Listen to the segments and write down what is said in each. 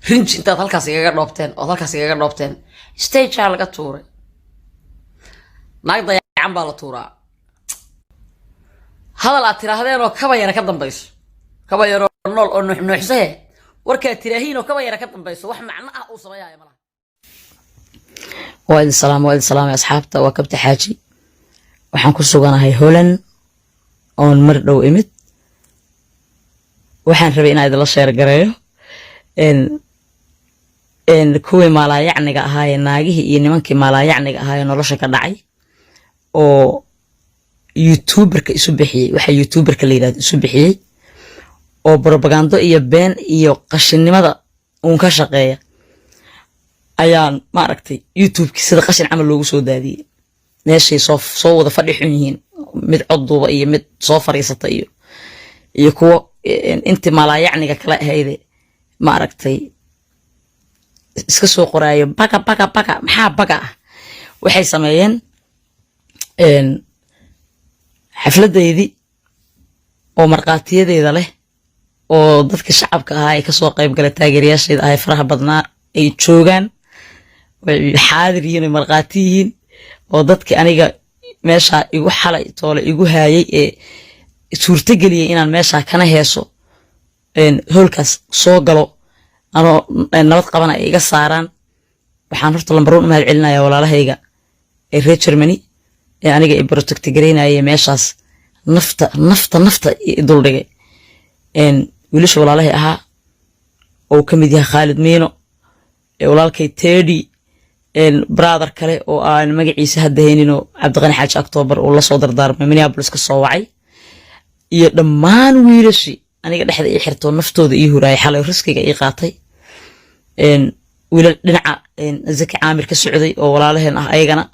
Rinji intaad halkaas igaga dhoobteen ood halkaas igaga dhoobteen, stagea laga tuuray. Naag dayacan baa la tuuraa. Hadal aad tiraahdeen oo kaba yara ka dambayso, kaba yaroo nool oo nuuxnuuxsahe, warkaad tiraahiin oo kaba yara ka dambayso, wax macno ah uu sameeyayo malaha. Waa idin salaam, waa idin salaamay asxaabta. Waa Kabta Xaaji. Waxaan ku suganahay Holland oon mar dhow imid. Waxaan rabay inaan idinla share gareeyo kuwii maalaayacniga ahaayee, naagihii iyo nimankii maalaayacniga ahaayee nolosha ka dhacay oo YouTuberka isu bixiyey, waxa YouTuberka la yidhahdo isu bixiyey, oo propagando iyo been iyo qashinnimada uun ka shaqeeya, ayaan maaragtay YouTubeki sida qashin camal loogu soo daadiyey. Meeshay soo wada fadhi xun yihiin, mid cod duuba iyo mid soo fariisata iyo kuwo intii maalaayacniga kala ahayde, maaragtay, iska soo qoraayo baga baga baga. Maxaa baga ah? Waxay sameeyeen xafladeydii oo markhaatiyadeeda leh oo dadka shacabka ahaa ee kasoo qayb galay, taageerayaasheeda ahay faraha badnaa ay joogaan, way xaadir yihiin, ay markhaati yihiin, oo dadki aniga meeshaa igu xalay toole igu haayay ee suurtageliyey inaan meeshaa kana heeso, hoolkaas soo galo anoo nabad qabana ay iga saaraan. Waxaan horta number one u mahad celinaya walaalahayga ee reer Germany ee aniga i protect garaynaya, meeshaas nafta nafta nafta i duldhigay. Wiilasha walaalahay ahaa oo ka mid yahay Khaalid Miino, walaalkay Teddy, brother kale oo aan magaciisa hadda hayninoo Cabdiqani Xaaji October uu lasoo dardaarmay, Minneapolis ka soo wacay, iyo dhammaan wiilashii aniga dhexda ii xirtoo naftooda ii huraayay, xalay riskiga ii qaatay, wiilal dhinaca Zaki Caamir ka socday oo walaalaheen ah ayagana,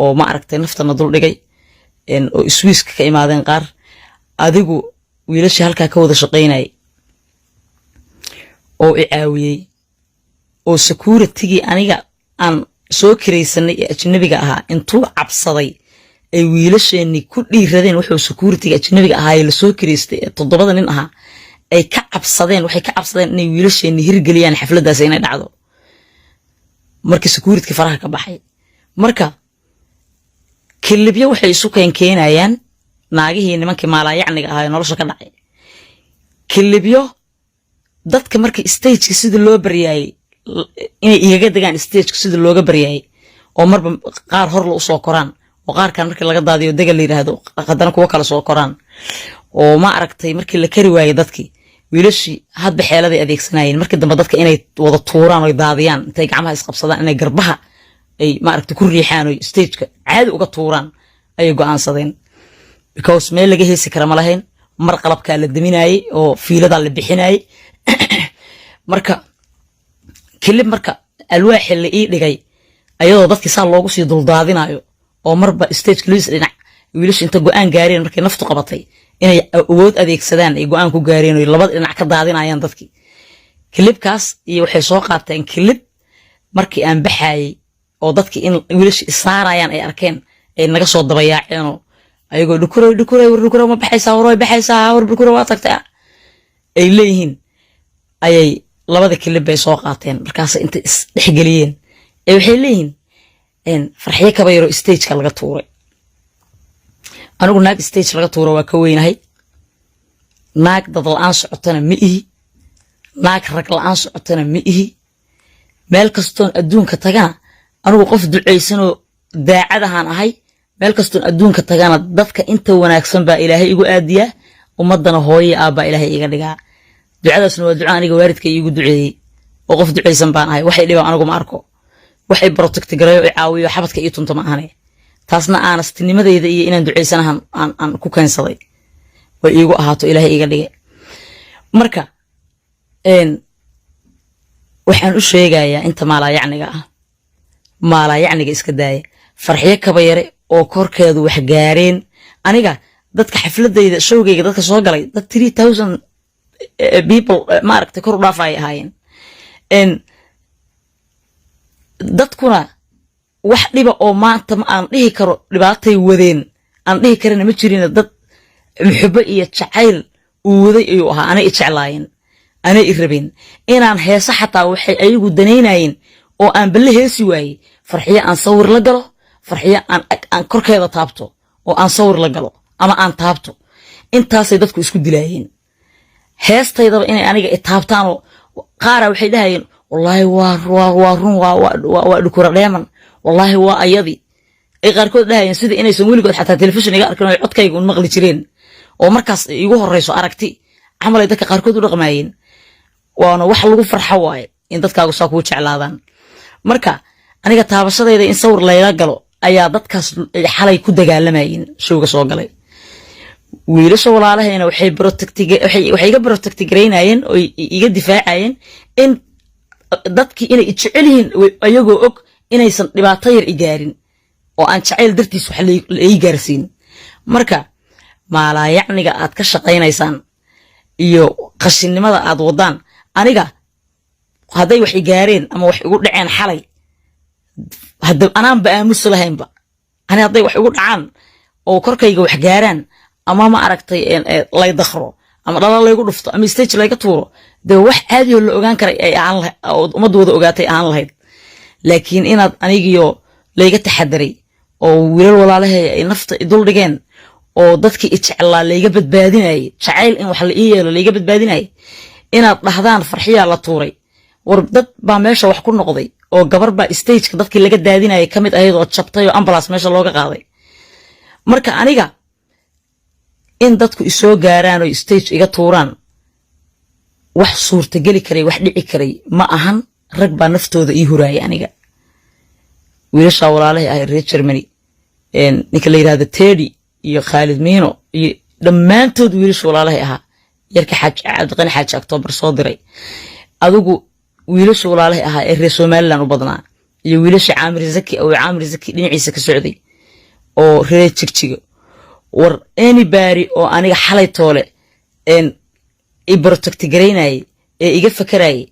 oo ma aragtay naftana dul dhigay, oo Swisska ka imaadeen qaar. Adigu wiilashii halkaa ka wada shaqaynayay oo i caawiyey oo securitygii aniga aan soo kiraysanay ee ajnabiga ahaa intuu cabsaday ay wiilasheenii ku dhiiradeen, wuxuu securityga ajnabiga ahaa ee lasoo kiraystay ee toddobada nin ahaa ay ka cabsadeen, waxay ka cabsadeen inay wiilasheenii hirgeliyaan xafladdaas inay dhacdo marka security faraha ka baxay. Marka clipyo waxay isu keenkeenayaan naagihii nimankii maalaayacniga ahaa ee nolosha ka dhacay, clipyo dadka marka stageka sida loo baryaayey inay igaga degaan, stageka sida looga baryaayey oo marba qaar hor la usoo koraan, oo qaarkan markii laga daadiyo dega la yidhaahdo, haddana kuwo kale soo koraan, oo ma aragtay markii la kari waayey dadkii, wiilashii hadba xeeladay adeegsanayeen. Markii dambe dadka inay wada tuuraan oy daadiyaan, intay gacmaha isqabsadaan, inay garbaha ay maaragtay ku riixaan oy stageka caadi uga tuuraan ayay go'aansadeen, because meel laga heesi kara ma lahayn. Mar qalabkaa la daminayey oo fiiladaa la bixinayey. Marka clip marka alwaaxi la ii dhigay ayadoo dadkii saa loogu sii duldaadinayo oo marba stageka labadiis dhinac wiilasha inta go'aan gaareen, markay naftu qabatay inay awood adeegsadaan ay go'aan ku gaareen oy labada dhinac ka daadinayaan dadkii. Clipkaas iyo waxay soo qaateen clip markii aan baxayey oo dadkii in wiilasha isaarayaan ay arkeen, ay naga soo dabayaaceenoo ayagoo "Dhukurow, dhukurow, war dhukurow, ma baxaysaa? War way baxaysaa, war dhukurow, waa tagtay," ay leeyihiin, ayay labada clip bay soo qaateen. Markaas intay isdhexgeliyeen ee waxay leeyihiin Farxiyo Kabayaro stageka laga tuuray. Anigu naag stage laga tuuro waa ka weynahay. Naag dad la-aan socotana ma ihi, naag rag la-aan socotana ma ihi. Meel kastoon adduunka tagana anigu qof ducaysanoo daacadahaan ahay. Meel kastoon adduunka tagana dadka inta wanaagsan baa Ilaahay igu aadiyaa, ummadana hooye aabbaa Ilaahay iga dhigaa. Ducadaasna waa duca aniga waalidka iigu duceeyey, oo qof ducaysan baan ahay. Waxay dhibaan anigu ma arko, waxay protect gareeyo, i caawiyo, xabadka ii tunto ma ahane. Taasna aanastinimadeyda iyo inaan ducaysanahan aan ku keensaday way iigu ahaato Ilaahay iiga dhigay. Marka waxaan u sheegayaa inta maalaayacniga ah, maalaayacniga iska daaya. Farxiyo Kabayare oo korkeedu wax gaareen, aniga dadka xafladayda, showgayga dadka soo galay, dad 3000 people maaragtay kor u dhaafa ay ahaayeen. Dadkuna wax dhiba oo maanta ma aan dhihi karo dhibaatay wadeen aan dhihi karana ma jirin. Dad muxubo iyo jacayl uu waday ayuu ahaa, anay i jeclaayeen. Anay i rabeen inaan heeso. Xataa waxay ayagu danaynayeen oo aan balle heesi waayey, Farxiyo aan sawir la galo, Farxiyo aan korkeeda taabto oo aan sawir la galo ama aan taabto. Intaasay dadku isku dilaayeen. Heestaydaba inay aniga i taabtaanoo qaara waxay dhahayeen, "Wallaahi waa run, waa Dhukura Dheeman, wallaahi waa ayadii," ay qaarkood dhahayeen, sida inaysan weligood xataa telefishin iga arkin oo codkayga un maqli jireen oo markaas igu horeyso aragti camal ay dadka qaarkood u dhaqmaayeen. Waana wax lagu farxo waaye in dadkaagu saa kuu jeclaadaan. Marka aniga taabashadayda in sawir layla galo ayaa dadkaas xalay ku dagaalamayeen. Showga soo galay wiilasha walaalahayna waxay iga protect garaynayeen oo iga difaacayeen in dadkii inay jecel yihiin, ayagoo og inaysan dhibaato yar i gaarin oo aan jacayl dartiis wax la ii gaarsiin. Marka maalaayacniga aad ka shaqaynaysaan iyo qashinnimada aad wadaan, aniga hadday wax i gaareen ama wax igu dhaceen xalay, hadda anaanba aamusi lahaynba. Ani hadday wax igu dhacaan oo korkayga wax gaaraan ama, ma aragtay, lay dakhro ama dhala laygu dhufto ama stage layga tuuro, dee wax caadiyoo la ogaan karay ay ahaan oo ummadda wada ogaatay ahaan lahayd. Laakiin inaad anigiyo layga taxadaray oo wiilal walaalahay ay nafta idul dhigeen oo dadkii i jeclaa layga badbaadinayay, jacayl in wax la ii yeelo layga badbaadinayay, inaad dhahdaan Farxiyaa la tuuray. War dad baa meesha wax ku noqday oo gabar baa stageka dadkii laga daadinayay ka mid ahayd oo jabtay oo ambulance meesha looga qaaday. Marka aniga in dadku isoo gaaraan oo stage iga tuuraan wax suurtageli karay, wax dhici karay ma ahan. Rag baa naftooda ii huraayay. Aniga wiilashaa walaalahay ah reer Germany, ninka la yidhahdo Teddy iyo Khaalid Miino iyo dhammaantood wiilasha walaalahay ahaa, yarka Xaaji Cabdiqani Xaaji Octoobar soo diray, adigu wiilasha walaalahay ahaa ee reer Somaliland u badnaa, iyo wiilasha Caamir Zaki oo Caamir Zaki dhinaciisa ka socday oo reer Jigjiga, war anybody oo aniga xalay toole i protect garaynayay ee iga fakarayay,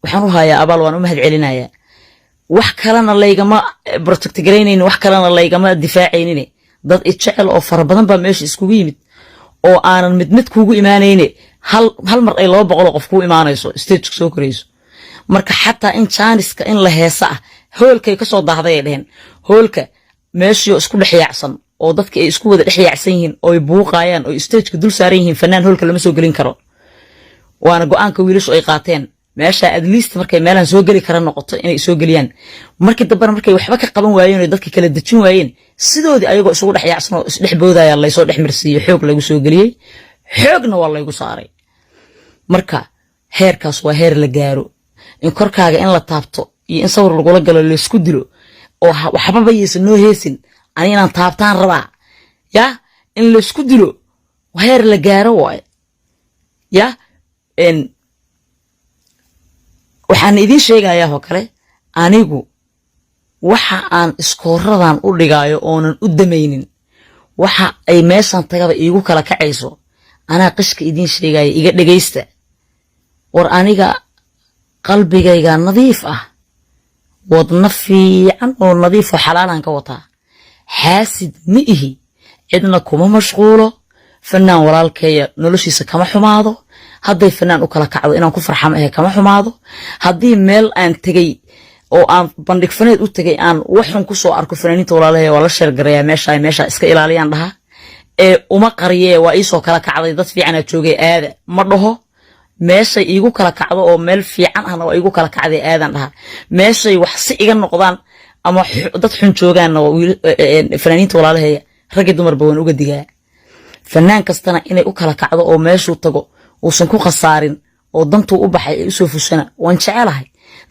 waxaan u hayaa abaal, waan u mahad celinayaa. Wax kalena laygama protect garaynaynin, wax kalena laygama difaacaynin. Dad i jecel oo fara badan baa meesha iskugu yimid oo aanan mid mid kuugu imaanayne, hal hal mar ay 200 oo qof kuu imaanayso, stageka soo korayso. Marka xataa in jaaniska in la heesa ah, hoolkay kasoo daahday ay dheheen, hoolka meeshiioo isku dhex yaacsan oo dadki ay isku wada dhex yaacsan yihiin oo ay buuqayaan oo stageka dul saaran yihiin, fanaan hoolka lama soo gelin karo. Waana go-aanka wiilashu ay qaateen meesha, at least markay meelaan soo geli kara noqoto inay soo geliyaan. Markii dambena markay waxba ka qaban waayeen oo dadki kala dejin waayeen, sidoodii ayagoo isugu dhex yaacsan oo isdhex boodaya laysoo dhex marsiiyey, xoog lagu soo geliyey, xoogna waa laygu saaray. Marka heerkaas waa heer la gaaro in korkaaga in la taabto iyo in sawir lagula galo laysku dilo oo waxbaba yaysan noo heesin, ani inaan taabtaan rabaa ya in laysku dilo, heer la gaaro waaye. Ya waxaan idiin sheegayaa oo kale, anigu waxa aan iskooradan u dhigaayo oonan u damaynin, waxa ay meeshan tagaba iigu kala kacayso, anaa qishka idiin sheegaya, iga dhegaysta. War aniga qalbigayga nadiif ah, wadno fiican oo nadiif oo xalaalaan ka wataa. Xaasid ma ihi, cidna kuma mashquulo. Fanaan walaalkeeya noloshiisa kama xumaado. Hadday fanaan u kala kacdo inaan ku farxamo ahe, kama xumaado. Haddii meel aan tegey oo aan bandhig faneed u tegay aan waxun kusoo arko, fanaaniinta walaalahay waa la share garayaa, meesha meesha iska ilaaliyaan dhaha ee uma qariyee. Waa iisoo kala kacday, dad fiicanaa joogay aada ma dhaho. Meeshay iigu kala kacdo oo meel fiican ahna waa iigu kala kacday, aadan dhaha. Meeshay wax si iga noqdaan ama dad xun joogaanna, fanaaniinta walaalaheeya raggi dumarba waan uga digaa. Fanaan kastana inay u kala kacdo oo meeshuu tago uusan ku khasaarin oo dantuu u baxay ay usoo fushana waan jecelahay.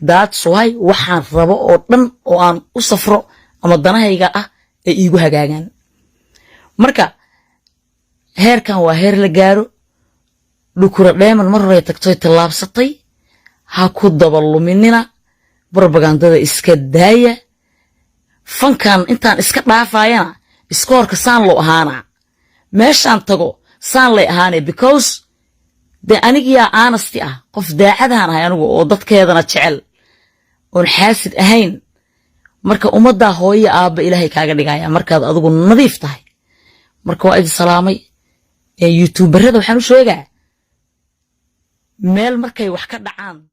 That's why waxaan rabo oo dhan oo aan u safro ama danahayga ah ay iigu hagaagaan. Marka heerkan waa heer la gaaro. Dhukura Dheeman mar horay tagtoy tallaabsatay, ha ku dabaluminina, brobagandada iska daaya. Fankan intaan iska dhaafayana iskoorka saan loo ahaanaa, meeshaan tago saan lay ahaanay, because dee anigiyaa honesty ah, qof daacadahan ahay anigu oo dadkeedana jecel oon xaasid ahayn. Marka ummaddaa hooyo aabba ilaahay kaaga dhigaya markaad adigu nadiif tahay. Marka waa idin salaamay. YouTuberada waxaan u sheegaa Meel markay wax ka dhacaan.